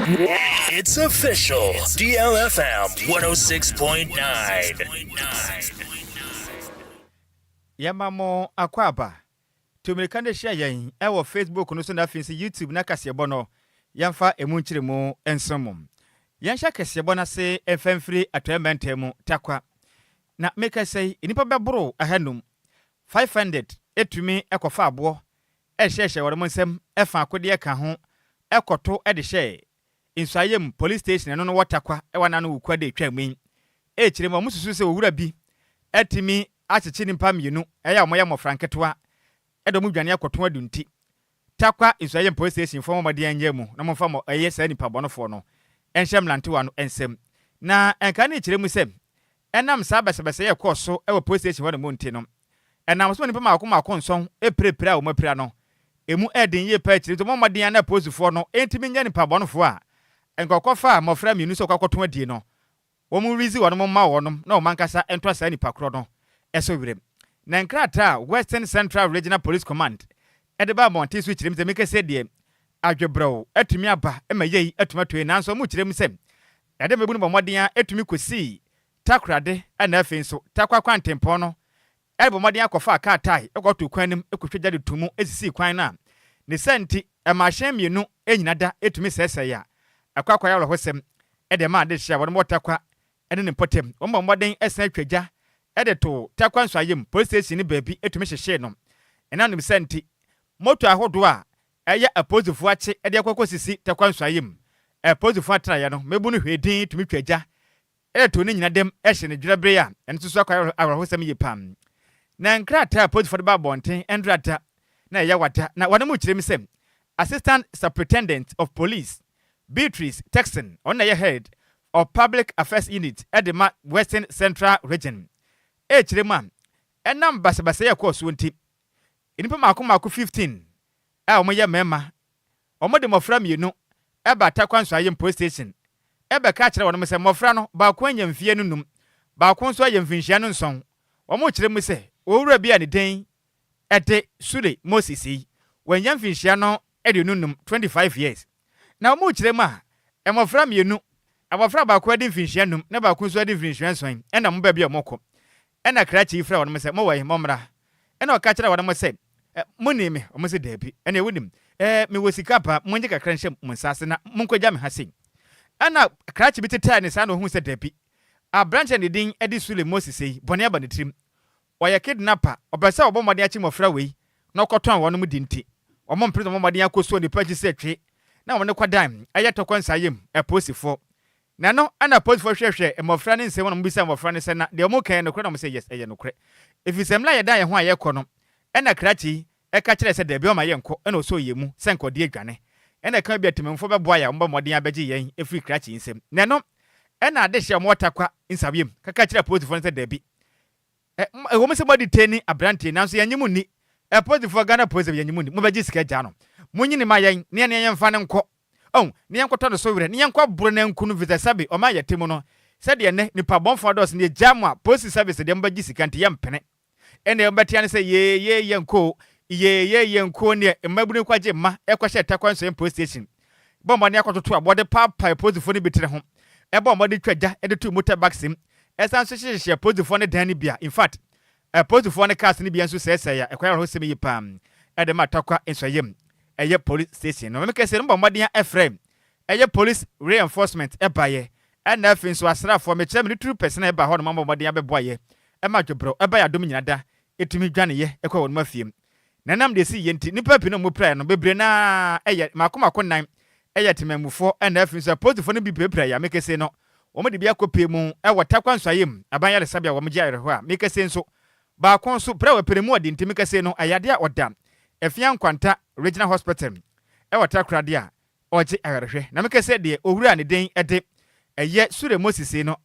It's official. DLFM 106.9. Yɛma mo akwaaba. Tu mmirika no hyia yɛn wɔ Facebook no so na afei nso YouTube na kaseɛbɔ no yɛmfa emu nkyerɛmu nso mo. Yɛnhyɛ kaseɛbɔ no ase mfa mfiri Atɔeɛ Mantam mu Tarkwa. Na mekasa yi, nnipa bɛboro 500, 500, tumi kɔfa aboɔ hyehyɛ wɔn nsam fa akodeɛ ka ho kɔto de hyɛɛ Nsuayem Police Station ɛno no wɔ Tarkwa wɔ anano Wukua de retwa mu yi. Ɛrekyerɛ mu a, wɔsusu sɛ owura bi atumi akyekye nnipa mmienu ɛyɛ a wɔyɛ mmɔfra nketewa de wɔn dwane akɔto adu nti Tarkwa Nsuayem Police Station foɔ mmɔ mmɔden nyɛ mu na wɔmfa mɔ ɛyɛ saa nnipa bɔnofoɔ no nhyɛ mmerantewa no nsam. Na nka no rekyerɛ mu sɛ ɛnam saa basabasayɛ a ɛkɔɔ so wɔ police station hɔ no mu nti no, ɛnam so ma nnipa mmaako mmaako nson pirapira a wɔapira no. Emu yɛ den yie paa akyiri nti wɔmmɔ mmɔden ara na apolisifoɔ no ntumi nyɛ nnipa bɔnefoɔ a nka wɔkɔfaa mmɔfra mmienu sɛ wɔkɔ akɔtɔn adie no, wɔn release wɔn mma wɔnom na wɔn ankasa ntɔ saa nnipa korɔ no so werɛ. Na nkrataa a Western Central Regional Police Command de baa abɔnten so kyerɛ mu sɛ mekɛseɛ deɛ adwebrɛw atumi aba ma yei atumi atɔ yie, nanso wɔkyerɛ mu sɛ Ɛde mmabunu bɔ mmɔden ara tumi kosii Takoradi na afei nso Tarkwa kwantempɔn no bɔ mmɔden akɔfaa kaa tae kɔtoo kwan no mu kotwa gya de too mu sisii kwan no a ne saa nti ɛmaa hyɛn mmienu nyina da tumi sɛesɛe a ɛkɔ akɔyɛ awerɛhosɛm de ma adehye a wɔnom wɔ Tarkwa ne ne mpɔtam. Wɔbɔ mmɔden san twa gya de too Tarkwa Nsuayem Police Station no baabi tumi hyehyee no. Ɛnam ne saa nti moto ahodoɔ a Ɛyɛ apolisifo akye de akɔ akɔsisi Tarkwa Nsuaeɛ mu. Apolisifo atenaeɛ no, mmabu no hwɛɛ dinn tumi twaa gya de too ne nyina dam hye no dwerɛ bere a ɛno nso so akɔyɛ awerɛhosɛm yie paa. Na nkrataa a apolisifo de baa abɔnten ndra da na ɛyɛ wada na wɔn mu kyerɛ mu sɛ Assistant Superintendent of Police Beatrice Turkson, ɔno na ɛyɛ Head of Public Affairs Unit de ma Western Central Region, rekyerɛ mu a ɛnam basabasayɛ a ɛkɔɔ soɔ nti, Nnipa mmaako mmaako 15 a wɔyɛ mmarima, wɔde mmɔfra mmienu baa Tarkwa Nsuayem Police Station bɛka kyerɛɛ wɔn sɛ mmɔfra no baako anya mfeɛ no num, baako nso ayɛ mfinhyia no nson. Wɔkyerɛ mu sɛ owura bi a ne din de Sule Moses yi, wanya mfinhyia no 25, 25 years. Na wɔkyerɛ mu a, mmɔfra mmienu, abɔfra baako adi mfinhyia num na baako nso adi mfinhyia nson na wɔn baabi a wɔkɔ. Ɛnna krakye yi frɛɛ wɔn sɛ, Mowɔ he? Mommra. Ɛnna ɔka kyerɛɛ wɔn sɛ, Munnim me? Wɔse, Dabi. Ɛnneɛ wonim. Ɛɛ, mewɔ sika paa, monnye kakra nhyɛ mo nsa ase na monkɔgya me ha sei. Ɛnna krakye bi tetɛɛ ne saa na ohuu sɛ dabi, aberante a ne din de Sule Moses yi, bɔne aba ne tirim. Ɔyɛ kidnapper, ɔpɛ sɛ ɔbɔ mmɔden akye mmɔfra wei na ɔkɔtɔn wɔn di nti, wɔmpere sɛ wɔbɔ mmɔden akɔsuo nnipa akyi sɛ twe na wɔne kɔdan ɛyɛ tɔkɔ nsayam apolisifoɔ. Na ɛno na apolisifoɔ hwɛhwɛ mmɔfra no nsɛm na wɔbisa mmɔfra no sɛ na deɛ wɔka yɛ nokorɛ na wɔsɛ yes ɛyɛ nokorɛ ɛfiri sɛ mmerɛ a yɛdan yɛn ho a yɛkɔ no ɛna krakye yi ɛka kyerɛɛ sɛ daabi ɔma yɛnkɔ ɛna ɔsɔɔ yɛn mu sɛ nka ɔde adwane ɛna ɛka bi a temammufoɔ bɛboa yɛn a wɔbɔ mmɔden abɛgye yɛn afiri krakye yi nsam na ɛno ɛna adehyeɛ a wɔwɔ Tarkwa nsawiem kaka kyerɛɛ apolisifoɔ no sɛ daabi Ɛwɔ mu sɛ moadi tani aberanteɛ nanso yɛnnye mo nni. Apolisifoɔ, Ghana Police Service, yɛnnye mo nni. Mobɛgye sika agyaa no. Monyi no ma yɛn na yɛne yɛmfa no nkɔ. Oh, na yɛnkɔtɔ no so werɛ, na yɛnkɔboro no anku no efisɛ sɛbe ɔman a yɛte mu no, sɛdeɛ nnɛ nnipa bɔnfoɔ adɔɔso no, yɛgyaa mo a, Police Service deɛ mobɛgye sika nti yɛmpene. Ɛnneɛ mobɛtea no sɛ yee yee yɛnkɔ o, yee yee yɛnkɔ o, neɛ mmabunu kɔgye mma kɔhyɛ Tarkwa Nsuaem Police Station. Bɔ mmɔden akɔtoto a wɔde paapae apolisifoɔ no bi tiri ho, bɔ mmɔden twa gya de to motor bikes mu, ɛsan nso hyehyɛ apolisifoɔ no dan no bi a, in fact, apolisifoɔ no cars no bi nso sɛesɛe a ɛkɔyɛ awerɛhosɛm yie paa de ma Tarkwa Nsuaem ɛyɛ police station no. Maame kɛseɛ no bɔ mmɔden frɛ ɛyɛ police reinforcement ɛbaeɛ ɛna afei nso asraafoɔ mekyerɛ military personnel ɛba hɔ nom abɔ mmɔden abɛboa yɛ ɛma dwobrɔ ɛba yɛ adom nyina da ɛtumi dwaneyɛ ɛkɔ wɔn afie mu. Na ɛnam deɛ ɛsii yɛ nti, nnipa pii no a wɔpiraeɛ no, bebree no ara yɛ mmaako mmaako nnan yɛ temanmufoɔ, ɛna afei nso apolisifoɔ no bi pirapiraeɛ a mekese no, wɔde bi akɔpue mu wɔ Tarkwa Nsuaeɛ aban ayaresabea a wɔgye ayerɛhoɔ a mekese nso, baako nso pira wɔ pere mu ɔde nti mekese no ɛyɛ adeɛ a ɔda Afia Nkwanta Regional Hospital wɔ Takoradi a ɔregye ayarehwɛ. Na mekese deɛ owura a ne din de ɛyɛ Sure Moses no,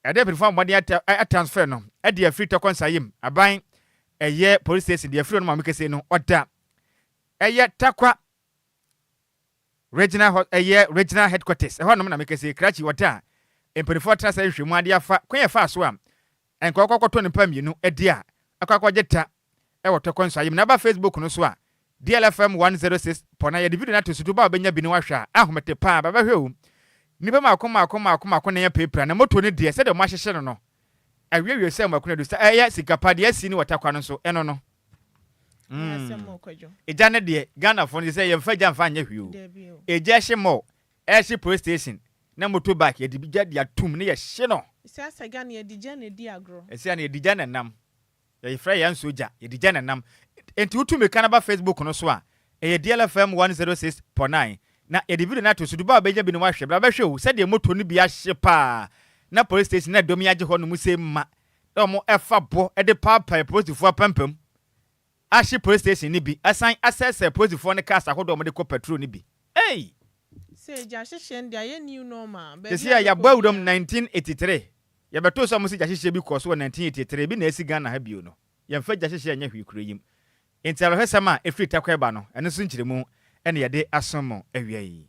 Ɛde mpanyinfoɔ abɔ mmɔden atransfer no de afiri Tɔkɔ Nsayem aban ɛyɛ police station de afiri hɔ no ma mekese no ɔda ɛyɛ Tarkwa regional ɛyɛ regional headquarters ɛhɔ nom na mekese krakye ɔda a mpanyinfoɔ atena sɛ nhwɛ mu adeɛ afa kwan yɛfa so a nka ɔkɔ akɔtɔ nipa mmienu adi a akɔ akɔgye ta ɛwɔ Tɔkɔ Nsayem. Na aba Facebook no so a DLFM 106 pɔ na yɛde video no ato so, to ba a wobɛnya bi no wahwɛ a, ahomete paa, bɛbɛhwɛ o. Nnipa mako mako mako mako na ɛyɛ pirapira na moto no deɛ sɛdeɛ wɔahyehyɛ no no, awiewie sɛ mako no adu sɛ ɛyɛ sika pa deɛ asi ne wɔ Tarkwa no nso ɛno no. Egya no deɛ Ghanafoɔ no sɛ yɛmfa gya mfa nyɛ hwee o. Egya ɛhye mall, ɛhye police station na motor bike yɛde gya de atum ne yɛhye no. Ɛsɛ asɛ Ghana yɛde gya na ɛdi agorɔ. Ɛsɛ na yɛde gya na nam. Yɛfrɛ yɛn nso gya, yɛde gya na nam. Enti wotu mmirika no ba Facebook no so a, ɛyɛ DLFM 106.9 na yɛde video no ato so. Duba a wobɛnya bi no woahwɛ. Bra bɛhwɛ o, sɛdeɛ motor no bi ahye paa na police station na dɔm yi agye hɔ nom sei ma na wɔn ɛfa boɔ de paapae polisifoɔ apampam ahye police station no bi asan asɛesɛe polisifoɔ no cars ahodoɔ a wɔde kɔ patrol no bi. Ei! Sɛ gya hyehyeɛ no deɛ ayɛ new normal. Baabi Sɛsei a a yɛabɔ wobɛkɔ awuram biara. 1983, yɛbɛtoo sɛ wɔse gya hyehyeɛ bi kɔɔ so wɔ 1983, ebi na asi Ghana ha bio no. Yɛmfa gya hyehyeɛ nyɛ hwee kuro yi mu. Enti awerɛhosɛm a ɛfiri Tarkwa reba no, ɛno nso nkyerɛmu na yɛde asom mo awia yi.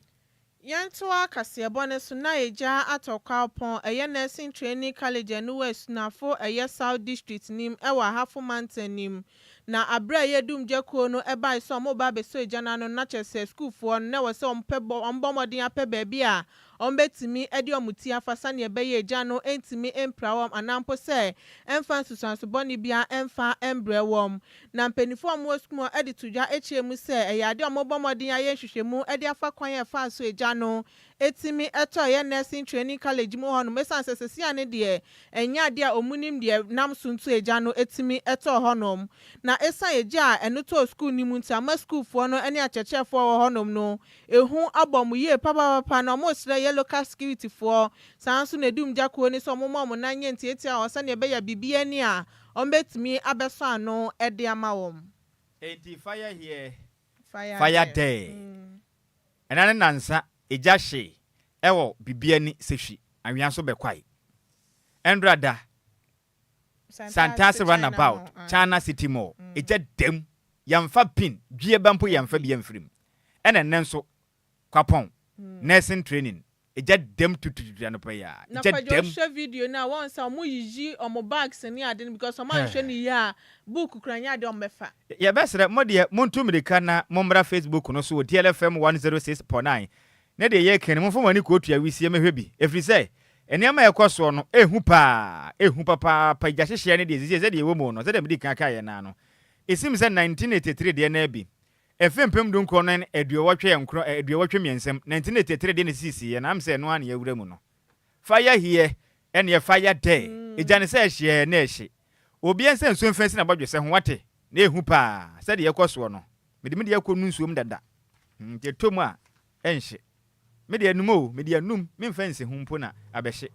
Yɛntoa kaseɛbɔ no so na egya atɔ Kwapɔn ɛyɛ Nursing Training College ɛno wɔ Asunafo ɛyɛ South District nim ɛwɔ Ahafo Mantam nim. Na aberɛ a ɛyɛ Dumgya kuo no ɛbae sɛ ɔmo reba abɛsɔ egya no ano no na kyerɛ sɛ sukuufoɔ no na ɛwɔ sɛ ɔmo pɛ bɔ ɔmo bɔ mmɔden apɛ baabi a Wɔbɛtumi de wɔn ti afa sɛdeɛ ɛbɛyɛ egya no ntumi mpira wɔn anaa mpo sɛ ɛmfa nsusuanso bɔne biara mfa mbrɛ wɔn. Na mpaninfoɔ a wɔwɔ sukuu mu hɔ de to dwa kyerɛ mu sɛ ɛyɛ adeɛ a wɔbɔ mmɔden ayɛ nhwehwɛmu de afa kwan a ɛfaa so egya no tumi tɔeɛ Nursing Training College mu hɔnom ɛsiane sɛ seesei ano deɛ ɛnyɛ adeɛ a wɔnim deɛ nam so nti egya no tumi tɔɔ hɔnom. Na ɛsiane egya a ɛno tɔɔ sukuu no mu nti ama sukuufoɔ no ne akyerɛkyerɛfoɔ a wɔwɔ hɔnom no Ehu abɔ ɔmo yie papaapa na ɔmo resrɛ yɛ local security foɔ, saa nso na Edumgya kuo no sɛ ɔmo mma ɔmo nan nyɛ ntiatia hɔ sɛdeɛ ɛbɛyɛ a biribi ani a ɔmo bɛtumi abɛsɔ ano de ama wɔn. Enti fire here, Fire fire there. there. Ɛna ne nansa egya hyee ɛwɔ biribi ani sɛ hwi, anwea nso bɛkwae. Ɛndora da, Santase Santase Runabout, China China City Mall, egya dam, yɛmfa pin, dua ba mpo yɛmfa bi amfiri mu. Ɛna ɛnnɛ nso, Kwapɔn, Nursing Training, egya dam tutututu anɔpa yi ara, Na egya Kwadwo dam. wohwɛ video no a wɔn sɛ ɔmo yiyi ɔmo bags ne ade no because ɔmo anhwɛ no yie a book kura nyɛ adeɛ ɔmo bɛfa. Yɛbɛsrɛ mo deɛ montu mmirika na mommra Facebook no so wɔ DLFM 106.9 na deɛ yɛreka no momfa mo ani kɔɔtua wisie mmɛhwɛ bi ɛfiri sɛ nneɛma a ɛkɔ soɔ no ɛhu paa, ɛhu papaapa, gya hyehyeɛ no deɛ seesei sɛdeɛ ɛwɔ mu no sɛdeɛ medi kan kaeɛ no ara no ɛsim sɛ 1983 deɛ no ara bi mfe 1989 83 mu, 1983 deɛ na ɛsisiiɛ na am sɛ ɛno ara na yɛawura mu no. Fire here ɛneɛ fire there, egya no sɛ ɛhyeɛ na ɛhye. Obiara nsa nsuo mfa nsi n'abɔdwesɛ ho wate, na ɛhu paa sɛdeɛ ɛkɔ soɔ no. Mede me deɛ akɔnu nsuom dada, nti ɛtɔ mu a ɛnhye. Me deɛ anum o, mede anum, memfa nsi ho mpo na abɛhye.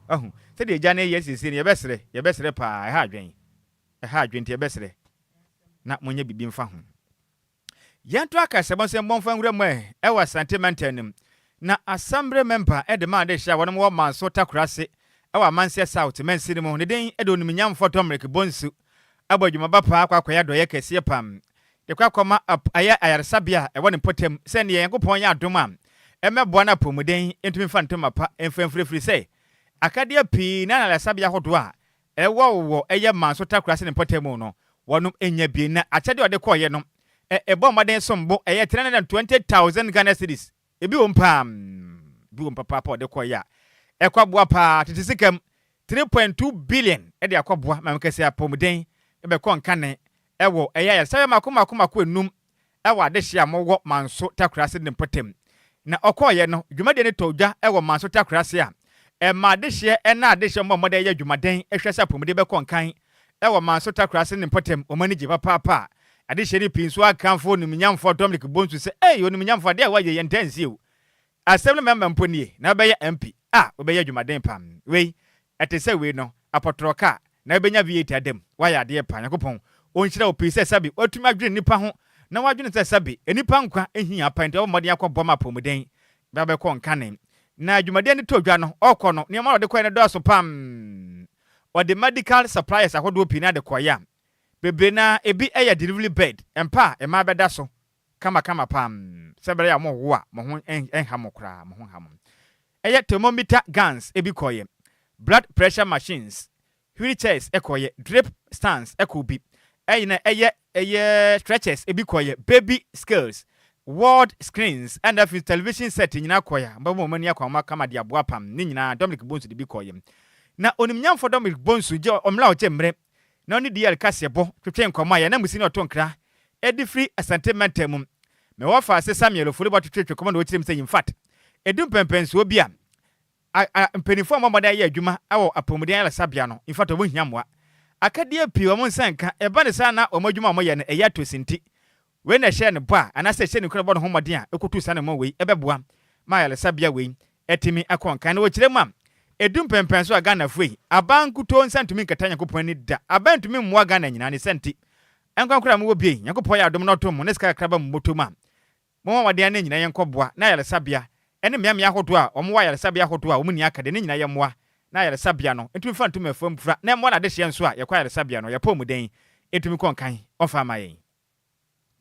Wahu sɛdeɛ egya no reyɛ seesei no, yɛbɛsrɛ, yɛbɛsrɛ paa, ɛha adwene, ɛha adwene nti yɛbɛsrɛ na monyɛ biribi mfa ho. Yɛnto akasɛbɔ nsɛm bɔ mfa nwura mu ɛ wɔ Asante mantam no mu. Na Asambre mɛmba de maa adehye a wɔnom wɔ Manso Takorase wɔ Amanseɛ South mansini mu. Ne din de Onimnyamfoɔ Domrick Bonsu abɔ adwumaba paa akɔ akɔyɛ adɔeɛ kɛseɛ pam de kɔ akɔma ayɛ ayaresabea a ɛwɔ ne mpɔtam sɛ neɛ Nyankopɔn yɛ adom a ɛmmɛboa no apɔmuden ntumi mfa ntoma pa mfa mfiri ɛfiri sɛ akadeɛ pii na ayaresabea ahodoɔ a Ɛwɔ wɔ ɛyɛ Manso Takorase ne mpɔtam no, wɔnom nnya bi na akyɛdeɛ a ɔde kɔeɛ no, ɛbɔ mmɔden som bo, ɛyɛ 320,000 Ghana cedis, ebi wom paa, ebi wom papaapa a ɔde kɔeɛ a, ɛkɔ aboa paa, tete sika mu, 3.2 billion de akɔboa ma mekɛsɛ apɔmuden bɛkɔ nkane ɛwɔ ɛyɛ ayaresabea mako mako mako enum wɔ adehye a mowɔ Manso Takorase ne mpɔtam. Na ɔkɔeɛ no, dwumadie no tɔɔ dwa wɔ Manso Takorase a ɛma adehyeɛ ne adehyeɛ mmɔ mmɔden yɛ adwumaden hwɛ sɛ apɔmuden bɛkɔ nkan wɔ Manso Takorase ne mpɔtam. Wɔn ani gye papaapa a adehyeɛ no pii nso akamfo Onimnyamfoɔ Dominic Bonsu sɛ, Ei, Onimnyamfoɔ, adeɛ a woayɛ yi, yɛntaa nsie o. Asɛm no mɛma mpo nie, na wobɛyɛ MP a, wobɛyɛ adwumaden paa. Wei, ɛte sɛ wei no, apɔtorɔ kaa, na wobɛnya V8 ada mu. Woayɛ adeɛ paa. Nyankopɔn ɔnhyira wo pii sɛ sɛbe woatumi adwene nnipa ho, na woadwene sɛ sɛbe nnipa nkwa hia paa nti wabɔ mmɔden akɔboa ma apɔmuden bɛkɔ nkane. Na dwumadie no tɔ dwa no, ɔrekɔ no, nneɛma a ɔde kɔeɛ no dɔɔso pam. Ɔde medical supplies ahodoɔ pii no ara de kɔeɛ a, bebree no ara, ebi yɛ delivery bed, mpa a mmaa bɛda so, kamakama paa sɛ ɛbɛyɛ a mowo a mo ho nha mo koraa, mo ho nha mo. Ɛyɛ thermometer guns bi kɔeɛ, blood pressure machines, wheel chairs kɔeɛ, drip stands kɔɔ bi, Ɛyi na ɛyɛ ɛyɛ stretchers ebi kɔyɛ, baby scales, ward screens, ɛna afei television set nyinaa kɔyɛ. Mbɛbɔ wɔn ani akɔ wɔn kama de aboa pam ne nyinaa. Dominic Bonsu de bi kɔyɛ, na onimnyamfo Dominic Bonsu gye ɔmla ɔgye mmerɛ na ɔne DL kaseɛbɔ twetwe nkɔmɔ a yɛn musi ne ɔto nkra ɛde firi Asante mantam mu mɛ wɔfa ase Samuel Ofori bɔ twetwe nkɔmɔ na wɔkyerɛ mu sɛ, in fact, edu mpɛmpɛnsoɔ bi a mpanimfoɔ a wɔn ayɛ adwuma wɔ apɔmuden ayaresabea no, in fact, wɔn hia mmoa akadeɛ pii wɔn nsa nka. Ɛba ne saa na wɔn adwuma a wɔyɛ no ɛyɛ ato sinti. Wei na ɛhyɛ ne bɔ a anaasɛ ɛhyɛ ne kura bɔ ne ho mmɔden a ɛkotu saa ne mɔ wei ɛbɛboa ma ayaresabea wei ɛtumi akɔ nkan. Na wɔkyerɛ mu a, edu mpɛmpɛn so a Ghanafoɔ yi aban nkutoo nsa ntumi nkata Nyankopɔn ani da. Aban ntumi mmoa Ghana nyinaa ne sɛnti nkwankora a mowɔ bie. Nyankopɔn yɛ adom na ɔto mu ne sika kakra ba mu bɔtɔ mu a, momma wɔde ne nyinaa yɛnkɔboa na ayaresabea ɛne mmeammea ahodoɔ a wɔn wɔ ayaresabea ahodoɔ a wɔn ni aka de ne nyinaa yɛ mmoa na ayaresabea no ntumi fa ntumi afam fura na mmoa na adehyeɛ nso a yɛkɔ ayaresabea no yɛpɔ mu den ntumi kɔ nkan ɔmfa ama yɛn.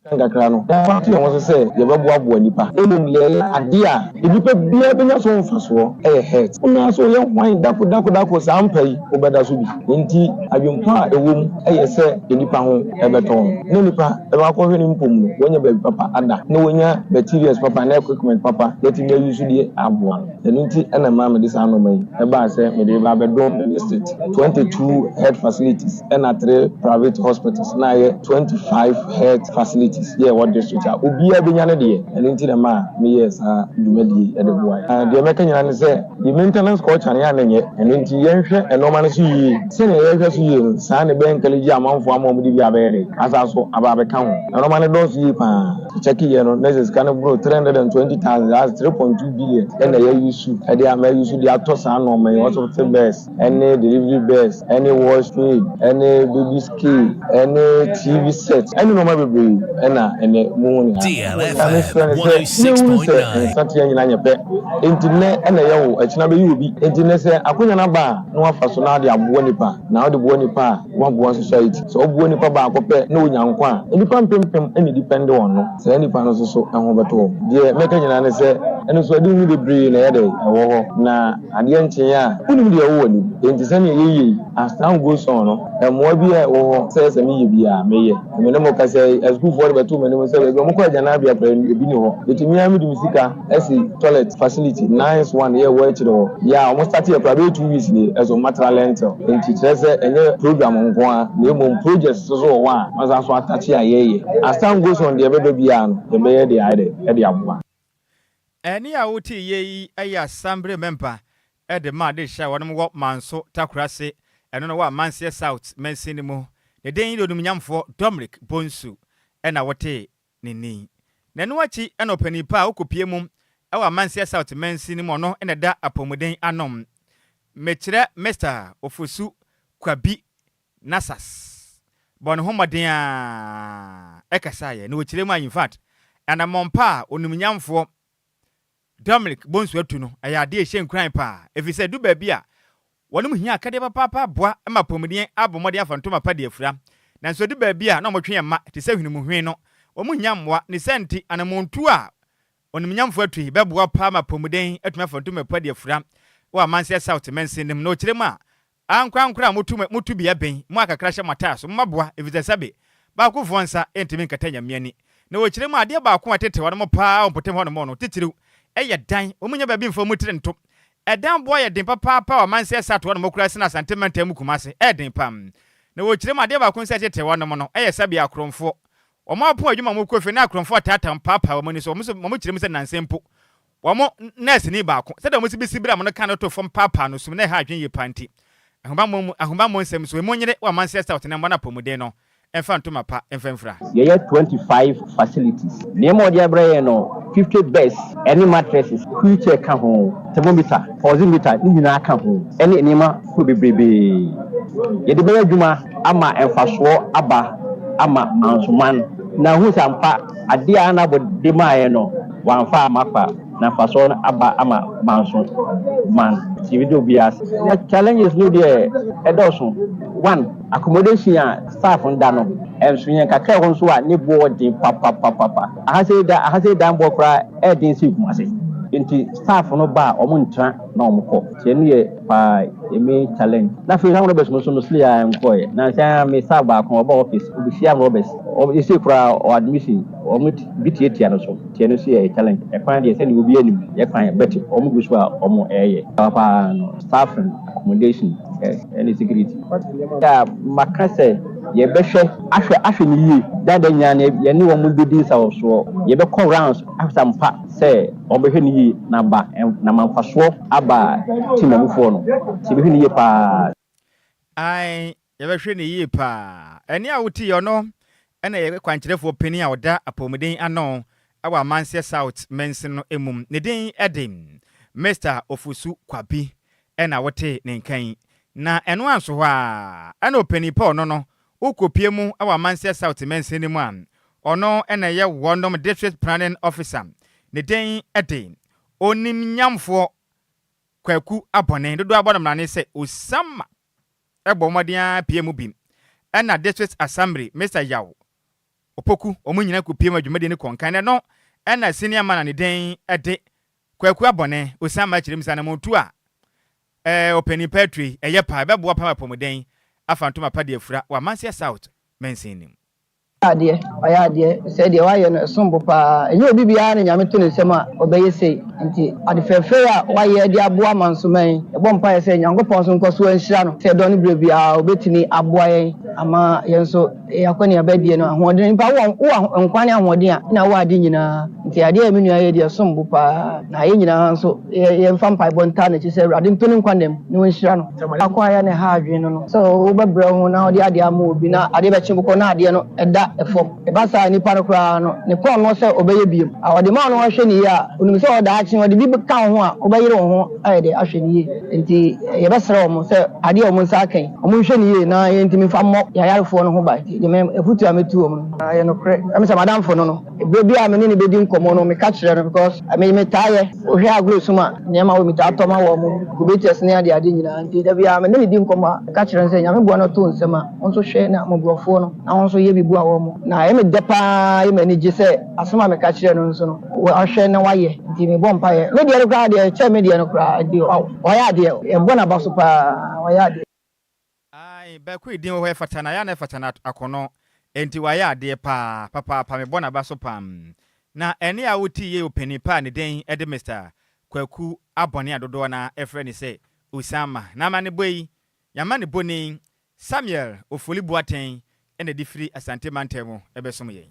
Nkakra no yɛfa to yɛn ho so sɛ yɛbɛboaboa nipa, mmom yɛyɛ adeɛ a nipa biara bɛnya so mfasoɔ. Ɛyɛ health wonaa so yɛ hwan dako dako dako saa mpa yi wobɛda so bi. Nti adwempa a ɛwɔ mu ɛyɛ sɛ nipa ho ɛbɛtɔn na nipa ɛbɛakɔhwɛ ne mpom no wɔnya baabi papa ada na wɔnya materials papa na equipment papa yɛtumi ayi so deɛ aboa no. Ɛno nti ɛna maa mede saa nɔɔma yi ɛbaa sɛ mede ba abɛdom district 22 health facilities ɛna three private hospitals na ayɛ 25 health facilities yɛ ɛwɔ district a obiara bɛnya ne deɛ. Ɛno nti na maa meyɛɛ saa dwumadie ɛde boa. Deɛ mɛka nyinaa ne sɛ the maintenance culture no yɛ a na nyɛ. Ɛno nti yɛnhwɛ ɛnɔɔma no so yie. Sɛnea yɛhwɛ so yie no, saa ne bɛyɛ encourage amanfoɔ ama wɔn de bi abɛyɛ de asa so aba abɛka ho. Ɛnɔɔma no dɔɔso yie paa. Kyɛke yɛ no na sɛ sika no boro 320,000, that's 3.2 billion, ɛna yɛyi su ɛde ama yɛyi su de atɔ saa nɔɔma yi: hospital beds, ɛne delivery beds, ɛne wash tray, ɛne baby scale, ɛne TV set, ɛne nɔɔma bebree. Ɛna ɛnɛ mu hu ne ha. DLFM sɛ yɛhunu sɛ 106.9. nsateɛ nyinaa nyɛ pɛ. Enti nnɛ ɛna ɛyɛ wo, akyina bɛyi obi. Enti nnɛ sɛ akonya no aba a, na wafa so na wode aboa nipa, na wode boa nipa a, woaboa society. Sɛ woboa nipa baako pɛ na onya nkwa a, nipa mpempem ɛna depend on no. Saa nipa no nso so ɛho bɛtɔ wɔn. Deɛ mɛka nyinaa ne sɛ ɛno nso ade hu bebree na ɛyɛ dɛ ɛwɔ hɔ na adeɛ nkyɛn a wonim deɛ ɛwɔ w'anim. Enti sɛnea yɛyɛ yi, as time goes on no, mmoa bi a ɛwɔ hɔ sɛ meyɛ biara meyɛ. Me ne mo kasa yi, asukuufoɔ de bɛto m'anim sɛ baabi a wɔkɔ agyanabea koraa ebi ni hɔ. Yɛtumi ara mede me sika asi toilet facility, nice one, yɛ ɛwɔ akyire hɔ yɛ a wɔn start yɛ koraa bɛyɛ 2 weeks nie ɛso material lintel. Nti kyerɛ sɛ ɛnyɛ program nko ara na mmom project nso so wɔ hɔ a wɔsan so atakye a yɛyɛ. As time goes on, deɛ ɛbɛba biara no, yɛbɛyɛ deɛ ayɛ dɛ ɛde aboa. Ɛne a wote yie yi yɛ assembly member ɛde ma ade hyɛ a wɔnom wɔ Manso Takorase, ɛno no wɔ Amanseɛ South mansin no mu. Ne den yi de onumnyamfoɔ Dominic Bonsu ɛna wote ne ni. Na ɛno akyi ɛna ɔpanin pa a wokɔpie mu ɛwɔ Amanseɛ South mansin no mu, ɔno ɛna ɛda apɔmuden anom, mekyerɛ Mr Ofosu Kwabi Nasas, bɔ ne ho mmɔden a ɛkasaeɛ na wɔkyerɛ mu a, in fact, anammɔmpa a onumnyamfoɔ Dominic Bonsu atu no ɛyɛ adeɛ a ɛhyɛ nkuran paa, ɛfiri sɛ du baabi a wɔnom hia akadeɛ papaapa boa ma apɔmuden abɔ mmɔden afa ntoma pa de afura. Nanso du baabi a na ɔmɔtwe yɛn mma te sɛ hwenemuhwen no, wɔn hia mmoa. Ne sɛ nti anammɔntu a onimnyamfoɔ atu yi bɛboa paa ma apɔmuden atumi afa ntoma pa de afura wɔ Amanseɛ South mansin no mu. Na ɔkyerɛ mu a, ankorankora a motu motu bea bɛn mo akakra hyɛ mo ataa so momaboa, ɛfiri sɛ sɛbe baakofoɔ nsa ntumi nkata Nyame ani. Na wɔkyerɛ mu adeɛ baako a ɛtete hɔnom paa wɔ mpɔtam hɔnom no titiriw ɛyɛ dan. Wɔn nya baabi mfa wɔn tiri nto. Ɛdan boɔ yɛ den papaapa wɔ Amanseɛ South hɔnom koraa sene Asante mantam mu Kumase. Ɛyɛ den pam. Na wɔkyerɛ mu adeɛ baako nso a ɛtete hɔnom no ɛyɛ sɛbe akorɔmfoɔ. Wɔn apo adwuma a wɔkɔ fie na akorɔmfoɔ taataa paapaa wɔn ani so. Wɔn nso wɔn kyerɛ mu sɛ nansa mpo wɔn nɛɛseni baako, sɛdeɛ wɔn si bisi bere a wɔn ka no to fam paapaa no sum na ɛha adwene yie paa. Nti ahobammɔ mu ahobammɔ nsɛm so emu nyere wɔ Amanseɛ South na mmɔ no apɔmuden no ɛmfa ntoma pa ɛmfa mfira. Yɛyɛ 25 facilities. Nneɛma a ɔde abrɛ yɛn no, 50 beds ɛne mattresses, wheelchair ka ho, thermometer, pulsimeter ne nyinaa ka ho, ɛne nneɛma koro bebrebee. Yɛde bɛyɛ adwuma ama mfasoɔ aba ama Mansoman na hu sɛ ampa adeɛ a anabɔ de maayɛ no wamfa ama fa na mfasoɔ no aba ama Manso man. Nti de obiara ase. Challenges no deɛ ɛdɔɔso. One, accommodation a staff no da no ɛnso yɛn kakra ɛhɔ nso a ne boɔ den papapapapa. Ahasɛ da ahasɛ dan boɔ koraa ɛɛden si Kumase. Nti staff no ba a, wɔn ntena na wɔn kɔ. Nti ɛno yɛ paa yɛ main challenge. Na afei armed robbers no nso no still a nkɔɛ. Na nsa me staff baako ɔba office, obehyia armed robbers. Ɔsɛ koraa ɔ admission wɔn bi tiatia no so. Nti ɛno nso yɛ challenge. Ɛkwan deɛ, sɛdeɛ obi anim yɛ kwan, but wɔn gu so a wɔn ɛɛyɛ. Paa no, staffing, accommodation, ɛne security. A maka sɛ yɛbɛhwɛ ahwɛ ahwɛ no yie dada nyinaa no, yɛne wɔn bɛdi nsawɔsoɔ. Yɛbɛkɔ rounds ahwɛ mpa sɛ wɔbɛhwɛ no yie na ba na mamfasoɔ aba temamufoɔ no, nti yɛbɛhwɛ no yie paa. Ae, yɛbɛhwɛ no yie paa. Ɛne a wotii ɔno ɛna yɛ kwankyerɛfoɔ panin a ɔda apɔmuden ano ɛwɔ Amanseɛ South mansin no mu. Ne din ɛde Mr Ofosu Kwabi ɛna wote ne nkan. Na ɛno anso hɔ a, ɛna ɔpanin pa ɔno no wokɔpie mu ɛwɔ Amanseɛ South mansin no mu a, ɔno ɛna ɛyɛ wɔnom district planning officer. Ne din ɛde Onimnyamfoɔ Kwaku Abɔne. Dodoɔ abɔ no mmrane sɛ Osama. Ɛbɔ mmɔden ara pie mu bi, ɛna district assembly Mr Yaw Opoku, wɔn nyinaa kɔ pie mu adwumadie no kɔnkan. Na ɛno ɛna senior man a ne din ɛde Kwaku Abɔne Osama akyerɛ mu sɛ anamontu a ɔpanin pa atue ɛyɛ paa, ɛbɛboa pam apɔmuden afa ntoma pa de afura wɔ Amanseɛ South mansin no mu. Adeɛ ɔyɛ adeɛ sɛ deɛ wayɛ no ɛsom bo paa. Ɛnyɛ obi biara na Nyame to ne nsɛm a ɔbɛyɛ sei. Nti ade fɛfɛ a wayɛ de aboa mansoman yi, ɛbɔ mpaeɛ sɛ Nyankopɔn so nkɔ so anhyira no sɛ ɛdɔ no berɛ biara ɔbɛtumi aboa yɛn ama yɛn nso yɛakɔ die no. Ahoɔden nipa wowɔ nkwa ne ahoɔden a na wowɔ ade nyinaa. Nti adeɛ a me nua yɛ deɛ ɛsom bo paa, na yɛn nyinaa nso yɛmfa mpaebɔ ntaa n'akyi sɛ Awurade nto ne nkwa nam na wɔnhyira no. Akɔ ayɛ ne ha adwene no sɛ wobɛbrɛ ho na wode adeɛ ama obi na adeɛ bɛkye bokɔ na adeɛ no ɛda ɛfam. Ɛba saa, nipa no koraa no ne kɔn no sɛ ɔbɛyɛ biem a ɔde ma no ɔhwɛ ne yie a onim sɛ ɔda akye ɔde bi ka wo ho a, wobɛyere wo ho ayɛ de ahwɛ ne yie. Nti yɛbɛsrɛ wɔn sɛ adeɛ a wɔn nsa aka yi, wɔn nhwɛ ne yie na yɛntumi fa mmɔ yɛayarefoɔ no ho ban. Nti deɛ afutu a mɛtu wɔn no ayɛ nokorɛ. Ɛmi sɛ madamfo no, ebere bi a me ne ne bɛdi nkɔmmɔ no, meka kyerɛ no because me metaa yɛ wohwɛ agorɔ sum a nneɛma wɔ metaa tɔ ma wɔ mo kubetes ne ade ade nyinaa. Nti da bi a me ne ne di nkɔmmɔ a, meka kyerɛ no sɛ Nyame boa no to nsɛm a wɔn nso hwɛ na mmɔborɔfoɔ no na wɔn nso yɛ bi boa wɔn mo. Na ɛyɛ me dɛ paa, yɛ m'ani gye sɛ asɛm a meka kyerɛ no nso no wahwɛ na wayɛ. Nti mebɔ mpaeɛ, me deɛ no koraa deɛ kyɛ me deɛ no koraa deɛ wayɛ adeɛ, yɛbɔ n'aba so paa, wayɛ adeɛ. Ae, baako yi din wɔ hɔ, ɛfata na yɛ na ɛfata na akɔnɔ. Enti wayɛ adeɛ paa papaapa, mebɔ n'aba so pam. Na ɛne a wotii yɛ ɔpanin pa a ne din ɛde Mr Kwaku Abɔne a dodoɔ na ɛfrɛ ne sɛ Osama. Na ama ne bɔ yi, yɛama ne bɔne Samuel Ofoli Boateng ɛna de firi Asante mantam mu ɛbɛsom yɛn.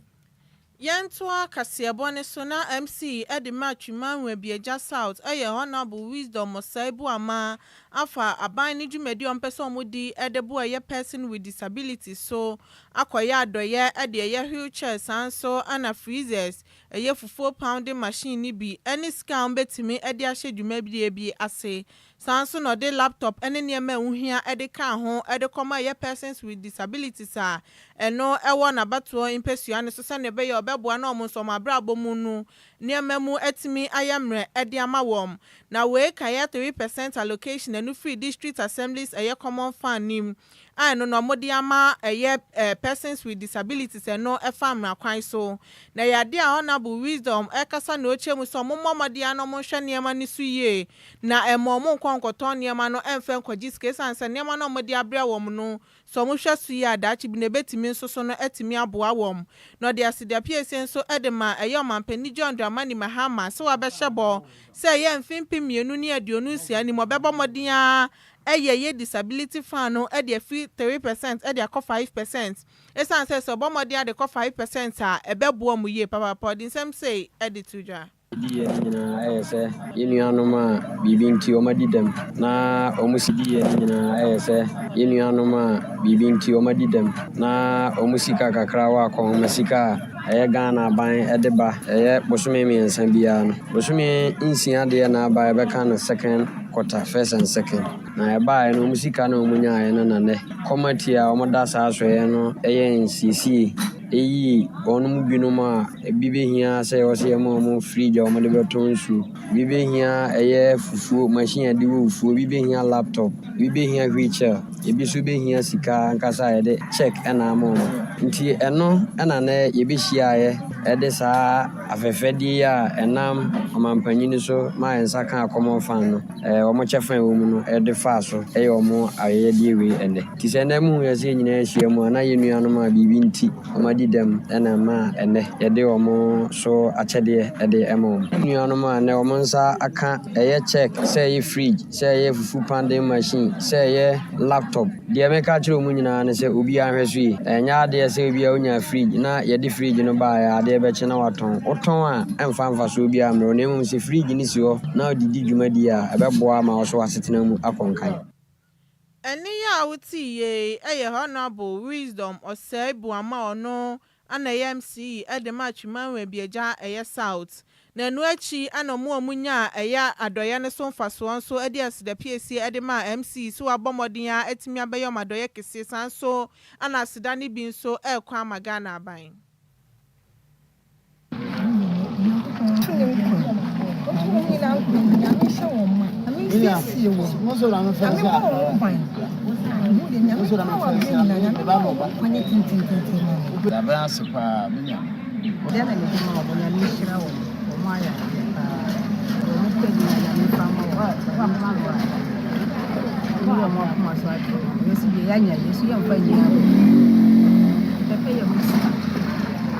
Yɛntoa kaseɛbɔ ne so. Na MCE de ma Atwima Nwabiagya South ɛyɛ Honourable Wisdom Osei Boama afa aban ne dwumadi a ɔmpɛ sɛ ɔmodi de bo ɛyɛ person with disability so akɔyɛ adɔyɛ de ɛyɛ wheelchair, saa nso ana freezers, ɛyɛ fufuo pounding machine ne bi ɛne sika a wɔbɛtumi de ahyɛ dwumadie bi ase. Saa nso na ɔde laptop ne nneɛma a ɛho hia de ka ho de kɔma ɛyɛ persons with disabilities a ɛno ɛwɔ n'abatoɔ mpɛsua no so, sɛnea ɛbɛyɛ ɔbɛboa na ɔmo nso ɔmo abrabɔ mu no nneɛma mu atumi ayɛ mmerɛ de ama wɔn. Na wei ka yɛ 3% allocation ɛno firi district assemblies ɛyɛ common fund nim a ɛno na ɔmo de ama ɛyɛ persons with disabilities. Ɛno ɛfa mmara kwan so na ɛyɛ adeɛ a Honourable Wisdom ɛkasa na ɔkyerɛ mu sɛ ɔmo mmɔ mmɔden ano, ɔmo nhwɛ nneɛma no so yie na ɛma ɔmo nkɔ nkɔtɔn nneɛma no ɛmfɛ nkɔgye sika, esiane sɛ nneɛma no a ɔmo de abrɛ wɔn no, sɛ ɔmo hwɛ so yie a, daakye bi na ebetumi nso so no ɛtumi aboa wɔn. Na ɔde aseda piesie nso ɛde ma ɛyɛ ɔmampanin John Dramani Mahama sɛ wabɛhyɛ bɔ sɛ ɛyɛ mfe 2026 nim ɔbɛbɔ mmɔden a ɛyɛ yɛ disability fund no ɛde afi 3% ɛde akɔ 5%, esiane sɛ ɔbɔ mmɔden ade kɔ 5% a, ɛbɛboa mu yie papaapa. Ɔde nsɛm sei ɛde to dwa. Di yɛ no nyinaa ɛyɛ sɛ yɛn nuanom a biribi nti wɔn adi dɛm na wɔn si di yɛ no nyinaa ɛyɛ sɛ yɛn nuanom a biribi nti wɔn adi dɛm na wɔn sika kakra wɔ akɔnhoma sika a ɛyɛ Ghana aban ɛde ba ɛyɛ bosome 3 biara no, bosome 6 deɛ na aba, yɛbɛka no second quarter, first and second. Na ɛbaeɛ no, wɔn sika na wɔn nyaeɛ no, na nnɛ committee a wɔda saa soɛ no ɛyɛ nsiesie. Yɛyii wɔn mu binom a ebi bɛhia sɛ ɛwɔ sɛ yɛma wɔn fridge a wɔde bɛtɔ nsuo, ebi bɛhia ɛyɛ fufuo, machine a yɛde wɔ fufuo, ebi bɛhia laptop, ebi bɛhia wheelchair, ebi nso bɛhia sika ankasa a yɛde check ɛna ama wɔn. Nti ɛno ɛna nɛ yɛbɛhyiaeɛ ɛde saa afɛfɛdeɛ yi a ɛnam ɔmampanyini so ma yɛn nsa ka common fund no, wɔn kyɛfa a ɛwɔ mu no ɛde faa so ɛyɛ wɔn ayɛyɛdeɛ wei ɛnɛ. Nti sɛ ɛnɛ muhu yɛ sɛ yɛn nyinaa ahyia mu a, na yɛn nuanom a biribi nti wɔn adi dɛm ɛna ma ɛnɛ yɛde wɔn so akyɛdeɛ ɛde ɛma wɔn. Nuanom a ɛnɛ wɔn nsa aka ɛyɛ check, sɛ ɛyɛ fridge, sɛ ɛyɛ fufu pounding machine, sɛ ɛyɛ laptop. Deɛ meka kyerɛ wɔn nyinaa ne sɛ obiara nhwɛ so yie. Ɛnyɛ adeɛ sɛ obiara onya fridge na yɛde fridge no baeɛ adeɛ bɛkye na watɔn. Wotɔn a, ɛmfa mfasoɔ biara mmerɛ wo, na mmom sɛ fridge no si hɔ na wode di dwumadie a, ɛbɛboa ma wo so w'asetena mu akɔ nkan. Ɛne yi a wote yie ɛyɛ Honourable Wisdom Osei Boamah, ɔno ana ɛyɛ MCE ɛde ma Atwima Nwabiagya ɛyɛ South. Na ɛno akyi ana ɔmo a ɔmo nya ɛyɛ adɔeɛ no so mfasoɔ nso ɛde aseda piesie ɛde ma MCE so wabɔ mmɔden a ɛtumi abɛyɛ ɔmo adɔeɛ kɛseɛ. San so ana aseda no bi nso ɛrekɔ ama Ghana aban. Ne nkwa ɔto wɔn nyinaa nkwa. Nyame hyɛ wɔn ma, Nyame nsiesie wɔn, Nyame bɔ wɔn ho ban. Ɛho deɛ, Nyame kura wɔ abere nyinaa, Nyame bɔ wɔn ho kwan tentententen ma wɔn. Dabɛn ase paa, me nya. Deɛ na mede ma wɔn, Nyame nhyira wɔn, wɔn ayɛ adeɛ paa. Deɛ wɔn pɛ nyinaa, Nyame mfa ma wɔn, Nyame mma wɔn adeɛ. Wɔn yɛ wɔn akoma so adeɛ. Yɛn nso deɛ yɛanya, yɛn nso yɛmfa nyɛ agorɔ. Pɛpɛ yɛ ho sika.